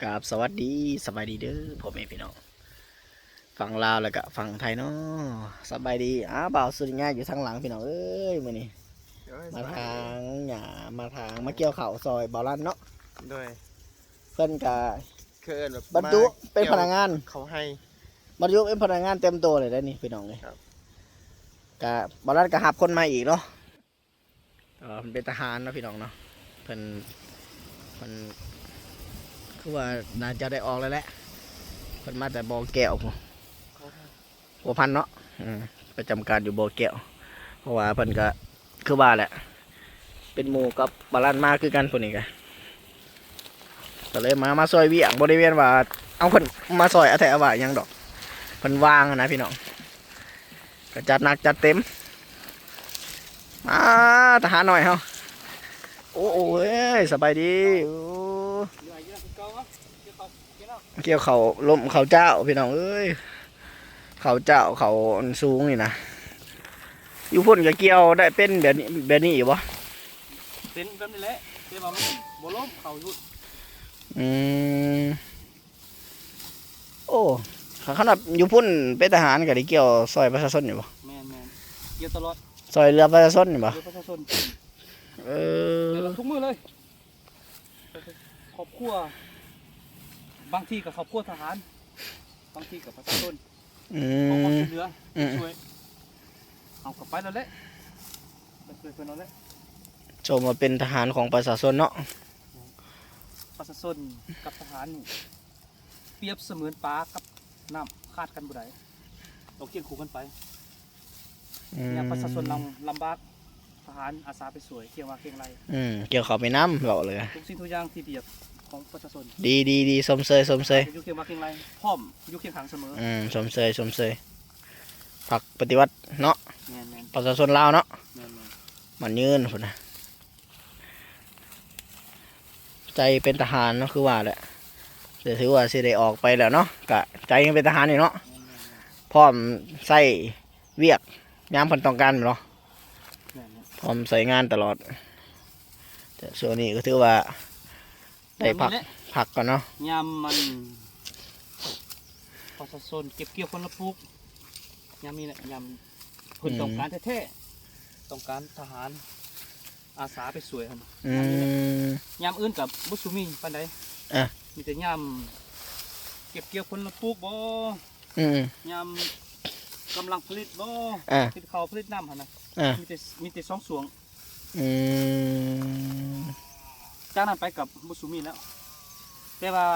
ກາບສະຫວັດດີ ສະບາຍດີເດີພໍ່ແມ່ພີ່ນ້ອງ ຝັ່ງລາວ ແລ້ວກະຝັ່ງໄທເນາະ. ສະບາຍດີ. ອ້າວ ບ່າວສຸລິຍາຢູ່ທາງຫຼັງພີ່ນ້ອງເອີຍ ມື້ນີ້ ໂດຍ ມາຖາງຫຍ້າ ມາຖາງ ມາກ່ຽວເຂົ້າຊ່ອຍບ່າວລັນເນາະ. ໂດຍ ເພິ່ນກະ ເອີ້ນແບບ ບັນຈຸເປັນພະນັກງານ ເຂົ້າໄຮ່ ບັນຈຸເປັນພະນັກງານເຕັມໂຕເລີຍເດ້ນີ້ພີ່ນ້ອງເອີຍ. ກະບ່າວລັນກະຮັບຄົນໃໝ່ອີກເນາະ. ເອີ ເພິ່ນເປັນທະຫານເນາະພີ່ນ້ອງເນາະ. ເພິ່ນ ເພິ່ນຄືວ່າໜ້າຈະໄດ້ອອກແລ້ວແຫຼະ ເພິ່ນມາແຕ່ບໍ່ແກ້ວພຸ້ນ ຫົວພັນເນາະ. ອືມ ປະຈຳການຢູ່ບໍ່ແກ້ວ ເພາະວ່າເພິ່ນກະຄືວ່າແຫຼະ ເປັນໝູ່ກັບບ່າວລັນມາຄືກັນ ຜູ້ນີ້ກະ ກະເລີຍມາ ມາຊ່ອຍວຽກ ບໍ່ໄດ້ແມ່ນວ່າເອົາເພິ່ນມາຊ່ອຍອາໄຖອາວາຫຍັງດອກ ເພິ່ນວ່າງຫັ້ນນະພີ່ນ້ອງ. ກະຈັດໜັກຈັດເຕັມ. ມາ ທະຫານນ້ອຍເຮົາ. ໂອ້ ໂອ້ຍ ສະບາຍດີ. ໂອ້ ກ່ຽວເຂົ້າ ລົມເຂົ້າເຈົ້າພີ່ນ້ອງເອີຍ ເຂົ້າເຈົ້າ ເຂົ້າອັນສູງນີ້ນະ. ຢູ່ພຸ້ນກະກ່ຽວໄດ້ເປັນແບບນີ້ ແບບນີ້ຢູ່ບໍ່? ເປັນແບບນີ້ແຫຼະ ແຕ່ວ່າມັນບໍ່ລົມເຂົ້າຢູ່. ອືມ ໂອ້ ຄັນວ່າຢູ່ພຸ້ນເປັນທະຫານກະໄດ້ກ່ຽວຊ່ອຍປະຊາຊົນຢູ່ບໍ່? ແມ່ນໆ ກ່ຽວຕະຫຼອດ ຊ່ອຍເຫຼືອປະຊາຊົນນີ້ບໍ່? ເຫຼືອປະຊາຊົນ ເອີ ແລ້ວກໍທຸກມື້ເລີຍ ຄອບຄົວ ບາງທີກໍຄອບຄົວທະຫານ ບາງທີກໍປະຊາຊົນ. ອືມ ຂໍຄວາມຊ່ວຍເຫຼືອ ອືມ ຊ່ວຍ ເຮົາກໍໄປແລ້ວແຫຼະ ໄປຊ່ວຍເພິ່ນເອົາແຫຼະ. ສົມວ່າເປັນທະຫານຂອງປະຊາຊົນເນາະ. ປະຊາຊົນກັບທະຫານນີ້ ປຽບສະເໝືອນປາກັບນ້ຳ ຂາດກັນບໍ່ໄດ້ ຕ້ອງຄຽງຄູ່ກັນໄປ. ອືມ ຍາມປະຊາຊົນລຳ ລຳບາກ ທະຫານອາສາໄປຊ່ວຍ ຄຽງບ່າຄຽງໄຫຼ່. ອືມ ກ່ຽວເຂົ້າໄປນຳ ເວົ້າເລີຍ ທຸກສິ່ງທຸກຢ່າງທີ່ປຽບຂອງປະຊາຊົນ. ດີໆໆ ຊົມເຊີຍ ຊົມເຊີຍ ຢູ່ຄຽງບ່າຄຽງໄຫຼ່ ພ້ອມຢູ່ຄຽງຂ້າງສະເໝີ. ອືມ ຊົມເຊີຍ ຊົມເຊີຍ ພັກປະຕິວັດເນາະ. ແມ່ນໆ ປະຊາຊົນລາວເນາະ. ແມ່ນໆ ໝັ້ນຍືນພຸ້ນນະ. ໃຈເປັນທະຫານເນາະ ຄືວ່າແຫຼະ ແຕ່ຖືວ່າຊິໄດ້ອອກໄປແລ້ວເນາະ ກະໃຈຍັງເປັນທະຫານຢູ່ເນາະ. ແມ່ນໆໆ ພ້ອມໃຊ້ວຽກຍາມເພິ່ນຕ້ອງການເນາະ. ແມ່ນໆ ພ້ອມໃຊ້ງານຕະຫຼອດ ແຕ່ຊ່ວງນີ້ກໍຖືວ່າໄດ້ພັກ ຍາມນີ້ແຫຼະ ພັກກ່ອນເນາະ ຍາມມັນປະຊາຊົນເກັບກ່ຽວຜົນລະປູກ ຍາມນີ້ແຫຼະ ຍາມເພິ່ນ ອືມ ຕ້ອງການແທ້ໆ ຕ້ອງການທະຫານ ອາສາໄປຊ່ວຍຫັ້ນ. ອືມ ຍາມອື່ນກໍບໍ່ສູ່ມີປານໃດ ອາ ມີແຕ່ຍາມເກັບກ່ຽວຜົນລະປູກບໍ ອືມ ຍາມກຳລັງຜະລິດບໍ ອາ ຜະລິດເຂົ້າຜະລິດນ້ຳຫັ້ນນະ ອາ ມີແຕ່ ມີແຕ່ສອງຊ່ວງ. ອືມ ຈາກນັ້ນໄປກໍບໍ່ສູ່ມີແລ້ວ ແຕ່ວ່າ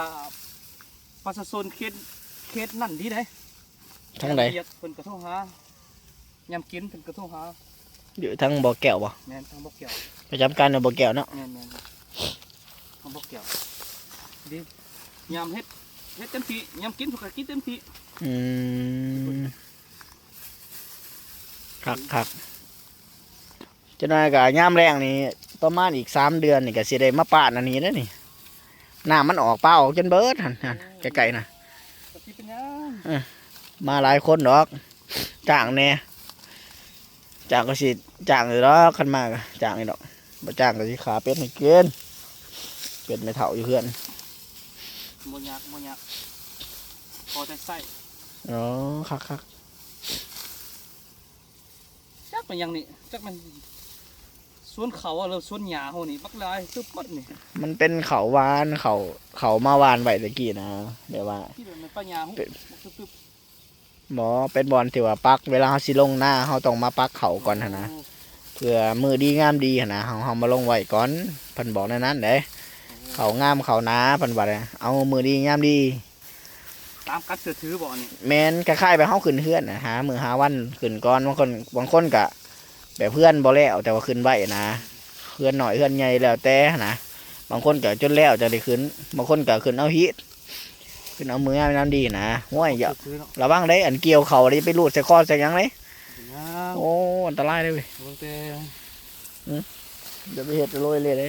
ປະຊາຊົນເຂດ ເຂດນັ້ນດີໃດ ທາງໃດ ຍາມວຽກເພິ່ນກໍໂທຫາ ຍາມກິນເພິ່ນກໍໂທຫາ. ຢູ່ທາງບໍ່ແກ້ວບໍ? ແມ່ນ ທາງບໍ່ແກ້ວ ປະຈຳການຢູ່ບໍ່ແກ້ວເນາະ. ແມ່ນໆ ທາງບໍ່ແກ້ວດີ ຍາມເຮັດ ເຮັດເຕັມທີ່ ຍາມກິນເພິ່ນກໍກິນເຕັມທີ່. ອືມ ຄັກໆ ຈັກໜ້ອຍກໍຍາມແລ້ງນີ້ ປະມານອີກສາມເດືອນນີ້ກໍຊິໄດ້ມາປາດອັນນີ້ແລ້ວນີ້ ນ້ຳມັນອອກ ປາອອກຈົນເບິດຫັ້ນ ຫັ້ນ ໃກ້ໆນະ. ກໍຊິເປັນຫຍັງ ເອີ ມາຫຼາຍຄົນດອກ ຈ້າງແດ່ ຈ້າງກໍຊິຈ້າງຢູ່ດອກ ຄັນມາກໍຈ້າງຢູ່ດອກ ບໍ່ຈ້າງກໍຊິຂ້າເປັດໃຫ້ກິນ ເປັດແມ່ເຖົ້າຢູ່ເຮືອນ. ບໍ່ຍາກ ບໍ່ຍາກ ພໍໄດ້ໃຊ້. ອໍ ຄັກໆ ຈັກແມ່ນຫຍັງນີ້ ຈັກແມ່ນສວນເຂົ້າ ຫຼື ສວນຫຍ້າເຮົານີ້ ບັກຫຼາຍຕຶບໝົດນີ້. ມັນເປັນເຂົ້າຫວານ ເຂົ້າ ເຂົ້າມາຫວ່ານໄວ້ແຕ່ກີ້ນະ ແບບວ່າ ທີ່ແບບມັນປ່າຫຍ້າເຮົາ ເປັນ ບັກຕຶບໆ. ບໍ່ ເປັນບ່ອນທີ່ວ່າປັກ ເວລາເຮົາຊິລົງນາ ເຮົາຕ້ອງມາປັກເຂົ້າກ່ອນຫັ້ນນະ. ໂອ້ ເພື່ອມື້ດີງາມດີຫັ້ນນະ ເຮົາ ເຮົາມາລົງໄວ້ກ່ອນ ເພິ່ນບອກແນວນັ້ນເດ້. ໂອ້ ເຂົ້າງາມເຂົ້າໜາ ເພິ່ນວ່າ ເອົາມື້ດີງາມດີ. ຕາມການເຊື່ອຖືບໍ່ອັນນີ້? ແມ່ນ ຄ້າຍໆແບບເຮົາຂຶ້ນເຮືອນນະ ຫາມື້ຫາວັນຂຶ້ນກ່ອນ. ບາງຄົນ ບາງຄົນກະແບບເຮືອນບໍ່ແລ້ວ ແຕ່ວ່າຂຶ້ນໄວ້ນະ ເຮືອນນ້ອຍເຮືອນໃຫຍ່ແລ້ວແຕ່ນະ. ບາງຄົນກະຈົນແລ້ວຈັ່ງໄດ້ຂຶ້ນ ບາງຄົນກະຂຶ້ນເອົາຮີດ ຂຶ້ນເອົາມື້ງາມຍາມດີນະ. ໂອ້ຍ ຢ່າ ເຊື່ອຖືເນາະ ລະວັງເດ້ ອັນກ່ຽວເຂົ້າເດ້ ຢ່າໄປລູດໃສ່ຄໍໃສ່ຫຍັງເດ້. ເປັນຫຍັງ? ໂອ້ ອັນຕະລາຍເດ້ເວີຍ. ລະວັງແຕ່ ອື ຢ່າໄປເຮັດໂລຍເລີຍເດ້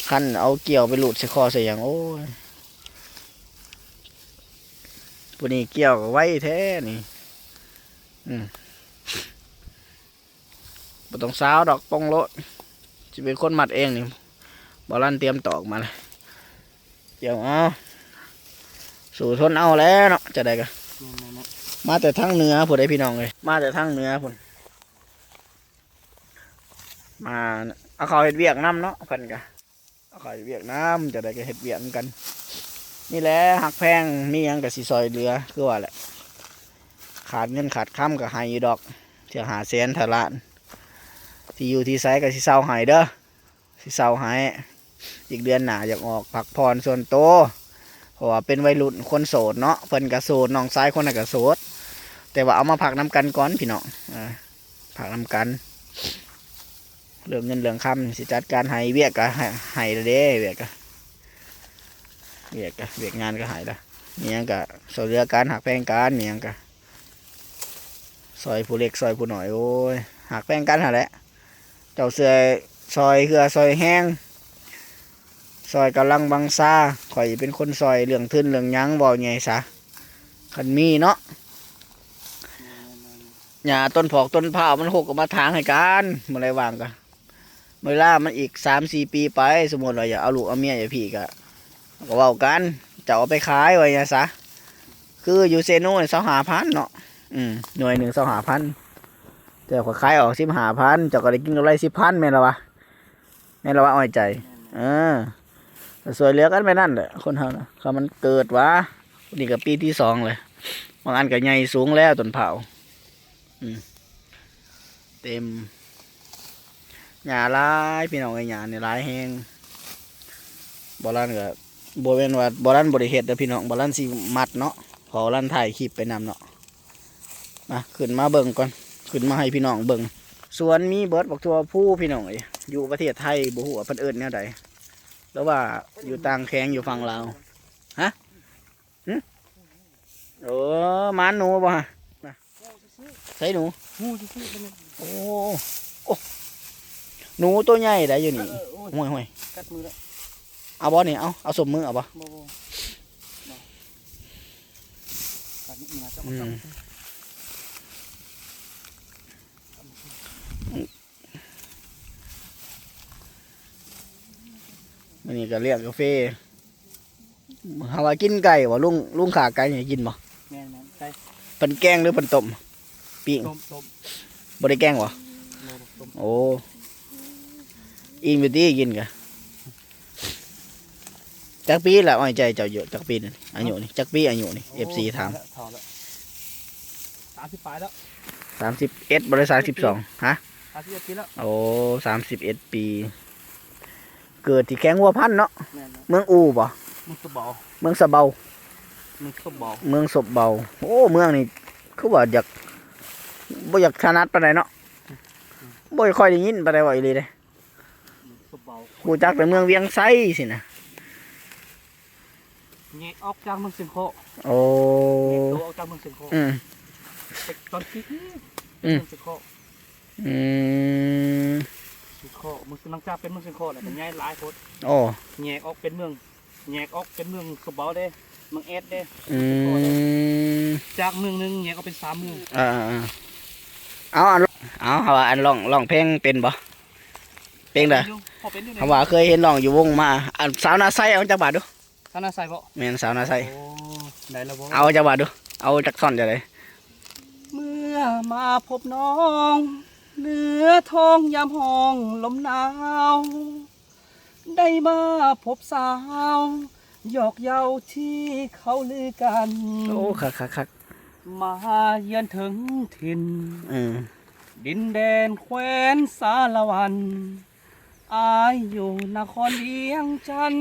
ຄັນເອົາກ່ຽວໄປລູດໃສ່ຄໍໃສ່ຫຍັງ ໂອ້ຍ. ຜູ້ນີ້ກ່ຽວກໍໄວແທ້ນີ້ ອືມ ບໍ່ຕ້ອງຊາວດອກ ປົງໂລດ ຊິເປັນຄົນມັດເອງນີ້. ບໍ່ລັນຕຽມຕອກມາແລ້ວ ກ່ຽວເອົາ ສູ້ທົນເອົາແຫຼະເນາະ ຈັ່ງໃດກໍ ແມ່ນໆໆ ມາແຕ່ທາງເໜືອພຸ້ນເດ້ພີ່ນ້ອງເອີຍ ມາແຕ່ທາງເໜືອພຸ້ນ ມາເອົາເຂົ້າເຮັດວຽກນຳເນາະ ເພິ່ນກໍເອົາເຂົ້າເຮັດວຽກນຳ ຈັ່ງໃດກໍເຮັດວຽກນຳກັນ ນີ້ແຫຼະ ຮັກແພງ ມີຫຍັງກໍຊິຊ່ອຍເຫຼືອ ຄືວ່າແຫຼະ ຂາດເງິນຂາດຄຳກໍໃຫ້ຢູ່ດອກ ເທື່ອຫ້າແສນ ເທື່ອລ້ານ ທີ່ຢູ່ທີ່ໃສກໍຊິເຊົ່າໃຫ້ເດີ. ຊິເຊົ່າໃຫ້ ອີກເດືອນໜ້າຢາກອອກພັກຜ່ອນສ່ວນໂຕ ເພາະວ່າເປັນໄວລຸ້ນຄົນໂສດເນາະ ເພິ່ນກໍໂສດ ນ້ອງຊາຍຄົນນັ້ນກໍໂສດ ແຕ່ວ່າເອົາມາພັກນຳກັນກ່ອນພີ່ນ້ອງ ເອີ ພັກນຳກັນ ເລື່ອງເງິນເລື່ອງຄຳຊິຈັດການໃຫ້ ວຽກກໍໃຫ້ ໃຫ້ແລ້ວເດ້ ວຽກກໍ ວຽກກໍ ວຽກງານກໍໃຫ້ແລ້ວ ມີຫຍັງກໍຊ່ວຍເຫຼືອກັນ ຮັກແພງກັນ ມີຫຍັງກໍ ຊ່ອຍຜູ້ເລັກຊ່ອຍຜູ້ນ້ອຍ ໂອ້ຍ ຮັກແພງກັນຫັ້ນແຫຼະ ເຈົ້າຊ່ວຍ ຊ່ອຍເຫື່ອຊ່ອຍແຮງ ຊ່ອຍກຳລັງວັງຊາ ຂ້ອຍເປັນຄົນຊ່ອຍເລື່ອງທຶນເລື່ອງຫຍັງ ເວົ້າໃຫຍ່ຊະ ຄັນມີເນາະ ຫຍ້າຕົ້ນຜອກຕົ້ນພ້າວມັນຮົກກໍມາຖາງໃຫ້ກັນ ມື້ໃດວ່າງກໍ ເວລາມັນອີກສາມສີ່ປີໄປ ສົມມຸດວ່າຢາກເອົາລູກເອົາເມຍຢູ່ພີ້ກໍ ກໍເວົ້າກັນ ເຈົ້າເອົາໄປຂາຍວ່າຫຍັງຊະ ຄືຢູ່ເຊໂນນີ້ຊາວຫ້າພັນເນາະ ອືມ ໜ່ວຍໜຶ່ງຊາວຫ້າພັນ ແຕ່ຂ້ອຍຂາຍອອກສິບຫ້າພັນ ເຈົ້າກໍໄດ້ກິນກຳໄລສິບພັນ ແມ່ນລະວະ ແມ່ນລະວະອ້ອຍໃຈ ເອີ ກໍຊ່ວຍເຫຼືອກັນໄປນັ້ນແຫຼະ ຄົນເຮົານະ ຄັນມັນເກີດຫວາ ນີ້ກໍປີທີສອງແລ້ວ ບາງອັນກໍໃຫຍ່ສູງແລ້ວຕົ້ນພ້າວ ອືມ ເຕັມ ຫຍ້າຫຼາຍພີ່ນ້ອງເອີຍ ຫຍ້ານີ້ຫຼາຍແຮງ ບໍ່ລັນກໍ ບໍ່ແມ່ນວ່າບໍ່ລັນບໍ່ໄດ້ເຮັດເດີພີ່ນ້ອງ ບໍ່ລັນຊິມັດເນາະ ເພາະວ່າລັນຖ່າຍຄລິບໄປນຳເນາະ ມາ ຂຶ້ນມາເບິ່ງກ່ອນ ຂຶ້ນມາໃຫ້ພີ່ນ້ອງເບິ່ງ ສວນມີເບິດ ບັກຖົ່ວພູພີ່ນ້ອງເອີຍ ຢູ່ປະເທດໄທບໍ່ຮູ້ວ່າເພິ່ນເອີ້ນແນວໃດ ຫຼືວ່າຢູ່ຕ່າງແຂວງຢູ່ຝັ່ງລາວ ຮະ? ຫຶ? ໂອ້ ມານໜູບໍ່ຫະ? ນະ ໃສໜູ? ງູຊື່ໆ ໂອ້ ໂອ້ ໜູໂຕໃຫຍ່ໃດຢູ່ນີ້ ເອີໆ ໂອ້ຍ ຫ້ວຍໆ ກັດມືແລ້ວ ເອົາບໍ່ນີ້? ເອົາ ເອົາສົມມືເອົາບໍ່? ບໍ່ ບໍ່ ກັດມືນະ ອືມ ມື້ນີ້ກໍລ້ຽງກາເຟ ເຮົາວ່າກິນໄກ່ບໍ່? ລຸງ ລຸງຂ້າໄກ່ໃຫ້ກິນບໍ່? ແມ່ນໆ ໄກ່ ເພິ່ນແກງຫຼືເພິ່ນຕົ້ມ? ປີ້ງ ຕົ້ມໆ ບໍ່ໄດ້ແກງບໍ່? ບໍ່ ຕົ້ມ ໂອ້ ອີ່ມຢູ່ຕິກິນກະ ຈັກປີລະອ້ອຍໃຈເຈົ້າຢູ່ ຈັກປີນີ້ ອາຍຸນີ້ ຈັກປີອາຍຸນີ້ ເອັຟຊີຖາມ ເຖົ້າແລ້ວ ສາມສິບປາຍແລ້ວ ສາມສິບເອັດ ບໍ່ໄດ້ສາມສິບສອງ ຮະ? ສາມສິບເອັດປີແລ້ວ ໂອ້ ສາມສິບເອັດປີ ເກີດທີ່ແຂວງຫົວພັນເນາະ ແມ່ນແລ້ວ ເມືອງອູ່ບໍ່? ເມືອງສະເບົາ ເມືອງສະເບົາ ເມືອງສະເບົາ ເມືອງສະເບົາ ໂອ້ ເມືອງນີ້ຄືວ່າຢາກ ບໍ່ຢາກຖະໜັດປານໃດເນາະ ບໍ່ຄ່ອຍໄດ້ຍິນປານໃດ ເວົ້າອີ່ຫຼີເດ້ ສະເບົາ ຮູ້ຈັກແຕ່ເມືອງວຽງໄຊຊີ້ນະ ແຍກອອກຈາກເມືອງຊຽງຄໍ້ ໂອ້ ແຍກຕົວອອກຈາກເມືອງຊຽງຄໍ້ ອືມ ແຕ່ຕອນກີ້ນີ້ ອືມ ເປັນເມືອງຊຽງຄໍ້ ອືມ ຊຽງຄໍ້ ເມືອງ ຫຼັງຈາກເປັນເມືອງຊຽງຄໍ້ແລ້ວກໍຍ້າຍຫຼາຍໂພດ ໂອ້ ແຍກອອກເປັນເມືອງ ແຍກອອກເປັນເມືອງສະເບົາເດ້ ເມືອງແອດເດ້ ອືມ ຈາກເມືອງໜຶ່ງແຍກອອກເປັນສາມເມືອງ ເອີໆ ເອົາ ອັນ ເອົາ ເຮົາວ່າອັນ ຮ້ອງ ຮ້ອງເພງເປັນບໍ່? ເພງໃດ? ພໍເປັນຢູ່ ເພງຢູ່ ເຮົາວ່າເຄີຍເຫັນຮ້ອງຢູ່ວົງມາ ອັນ ສາວນາໄຊ ເອົາຈັກບາດດູ ສາວນາໄຊບໍ່? ແມ່ນ ສາວນາໄຊ ໂອ້ ໄດ້ແລ້ວບໍ່? ເອົາຈັກບາດດູ ເອົາຈັກທ່ອນຈັ່ງໃດ? ເມື່ອມາພົບນ້ອງ ເນື້ອທອງຍາມຮ້ອນລົມໜາວ ໄດ້ມາພົບສາວ ຢອກເຍົາທີ່ເຂົາລືກັນ ໂອ້ ຄັກໆໆ ມາເຢືອນເຖິງຖິ່ນ ເອີ ດິນແດນແຄວ້ນສາລະວັນ ອ້າຍຢູ່ນະຄອນວຽງຈັນ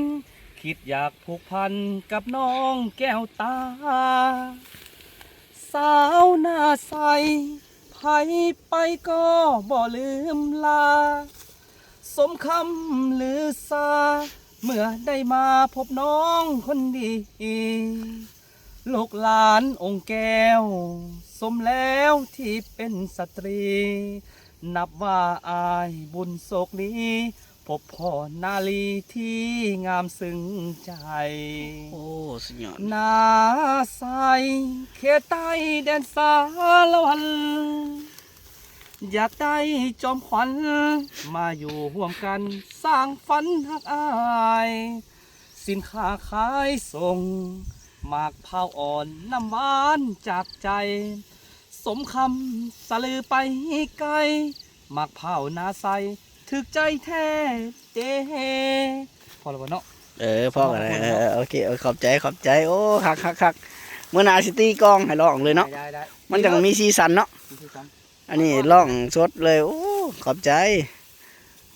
ຄິດຢາກຜູກພັນກັບນ້ອງແກ້ວຕາ ສາວນາໄຊ ໃຜໄປກໍບໍ່ລືມລາ ສົມຄຳລືຊາ ເມື່ອໄດ້ມາພົບນ້ອງຄົນດີ ລູກຫຼານອົງແກ້ວ ສົມແລ້ວທີ່ເປັນສະຕຣີ ນັບວ່າອ້າຍບຸນໂຊກດີ ພົບພໍ້ນາລີທີ່ງາມຊຶ້ງໃຈ ໂອ້ ສຸດຍອດ ນາໄຊ ເຂດໃຕ້ແດນສາລະວັນ ຢາກໄດ້ຈອມຂວັນ ມາຢູ່ຮ່ວມກັນ ສ້າງຝັນຮັກອ້າຍ ສິນຄ້າຂາຍສົ່ງ ໝາກພ້າວອ່ອນນ້ຳຫວານຈາກໃຈ ສົມຄຳສະລືໄປໄກ ໝາກພ້າວໜ້າໃສ ຖືກໃຈແທ້ເດ. ພໍແລ້ວບໍ່ເນາະ? ເອີ ພໍກໍໄດ້ ພໍແລ້ວ ເອີ ເນາະ ເອີ ໂອເຄ ເອີ ຂອບໃຈ ຂອບໃຈ. ໂອ້ ຄັກໆໆ ມື້ໜ້າຊິຕີກອງໃຫ້ຮ້ອງເລີຍເນາະ. ໄດ້ໆໆ ມັນຈັ່ງມີສີສັນເນາະ. ມີສີສັນ. ອັນນີ້ຮ້ອງສົດເລີຍ. ໂອ້ ຂອບໃຈ.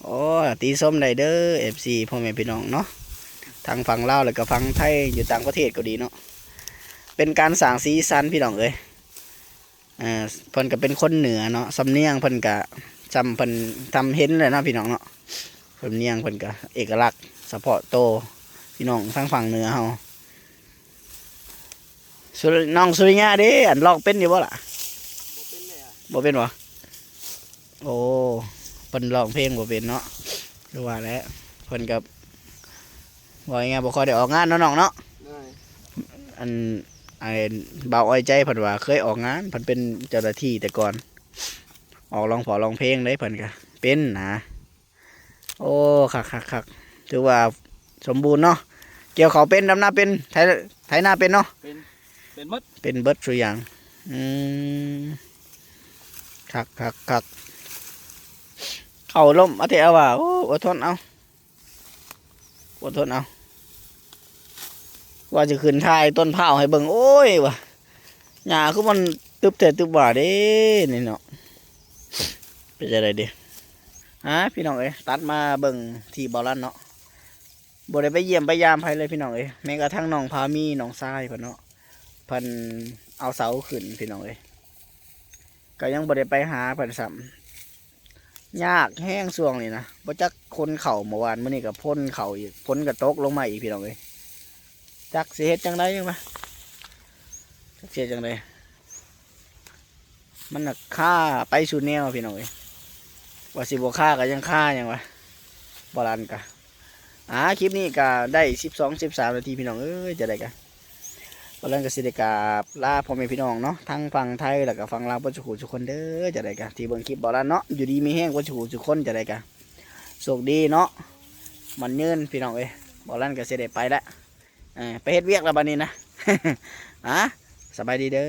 ໂອ້ ຕິຊົມໄດ້ເດີ ເອັຟຊີ ພໍ່ແມ່ພີ່ນ້ອງເນາະ ທັງຝັ່ງລາວ ແລ້ວກໍຝັ່ງໄທ ຢູ່ຕ່າງປະເທດກໍດີເນາະ. ເປັນການສ້າງສີສັນພີ່ນ້ອງເອີຍ. ເອີ ເພິ່ນກໍເປັນຄົນເໜືອເນາະ ສຳນຽງເພິ່ນກໍຊ່ຳເພິ່ນ ຊ່ຳເຫັນແຫຼະເນາະພີ່ນ້ອງເນາະ. ສຳນຽງເພິ່ນກໍເອກະລັກສະເພາະໂຕ ພີ່ນ້ອງທາງຝັ່ງເໜືອເຮົາ. ສຸ ນ້ອງສຸລິຍາເດ້ ອັນ ຮ້ອງເປັນຢູ່ບໍ່ລະ? ບໍ່ເປັນເລີຍອະ. ບໍ່ເປັນບໍ່? ໂອ້ ເພິ່ນຮ້ອງເພງບໍ່ເປັນເນາະ. ຄືວ່າແຫຼະ ເພິ່ນກໍ ເວົ້າງ່າຍໆ ບໍ່ຄ່ອຍໄດ້ອອກງານເນາະນ້ອງເນາະ. ໂດຍ. ອັນ ອ້າຍບ່າວອ້ອຍໃຈເພິ່ນວ່າເຄີຍອອກງານ ເພິ່ນເປັນເຈົ້າໜ້າທີ່ແຕ່ກ່ອນ ອອກຮ້ອງພໍຮ້ອງເພງເດ້ ເພິ່ນກໍເປັນນະ. ໂອ້ ຄັກໆໆ ຖືວ່າສົມບູນເນາະ. ກ່ຽວເຂົ້າເປັນ ດຳນາເປັນ ໄຖ ໄຖນາເປັນເນາະ. ເປັນ ເປັນໝົດ ເປັນເບິດສູ່ຢ່າງ. ອືມ ຄັກໆໆ ເຂົ້າລົມອາເທອາວ່າ. ໂອ້ ອົດທົນເອົາ ອົດທົນເອົາ. ວ່າຊິຂຶ້ນຖ່າຍຕົ້ນພ້າວໃຫ້ເບິ່ງ ໂອ້ຍ ວ່າ ຫຍ້າຄືມັນຕຶບແທ້ຕຶບວ່າເດ້ນີ້ເນາະ. ເປັນຈັ່ງໃດເດ? ຫາ ພີ່ນ້ອງເອີຍ ຕັດມາເບິ່ງທີ່ເບົາລັນເນາະ. ບໍ່ໄດ້ໄປຢ້ຽມໄປຢາມໃຜເລີຍພີ່ນ້ອງເອີຍ. ແມ້ກະທັ່ງນ້ອງພາມີ ນ້ອງຊາຍເພິ່ນເນາະ ເພິ່ນເອົາເສົາຂຶ້ນພີ່ນ້ອງເອີຍ. ກໍຍັງບໍ່ໄດ້ໄປຫາເພິ່ນຊ້ຳ. ຍາກແຮງຊ່ວງນີ້ນະ ບໍ່ຈັກຄົນເຂົ້າ ເມື່ອວານ ມື້ນີ້ກໍຝົນເຂົ້າອີກ ຝົນກໍຕົກລົງມາອີກພີ່ນ້ອງເອີຍ. ຈັກຊິເຮັດຈັ່ງໃດຫຍັງວະ ຈັກຊິເຮັດຈັ່ງໃດ. ມັນນະຄາໄປສູ່ແນວພີ່ນ້ອງເອີຍ. ວ່າຊິບໍ່ຄາກໍຍັງຄາຫຍັງວະ ບໍ່ລັນກະ. ອ່າ ຄລິບນີ້ກໍໄດ້ສິບສອງ ສິບສາມນາທີພີ່ນ້ອງເອີຍ. ຈັ່ງໃດກໍ ບໍ່ລັນກໍຊິໄດ້ກາບລາພໍ່ແມ່ພີ່ນ້ອງເນາະ ທັງຝັ່ງໄທ ແລ້ວກໍຝັ່ງລາວ ເບິດສູ່ຜູ້ສູ່ຄົນເດີ. ຈັ່ງໃດກໍທີ່ເບິ່ງຄລິບບໍ່ລັນເນາະ ຢູ່ດີມີແຮງເບິດສູ່ຜູ້ສູ່ຄົນ. ຈັ່ງໃດກໍໂຊກດີເນາະ ໝັ້ນຍືນພີ່ນ້ອງເອີຍ. ບໍ່ລັນກໍຊິໄດ້ໄປລະ ເອີ ໄປເຮັດວຽກລະບັດນີ້ນະ. ອ່າ ສະບາຍດີເດີ.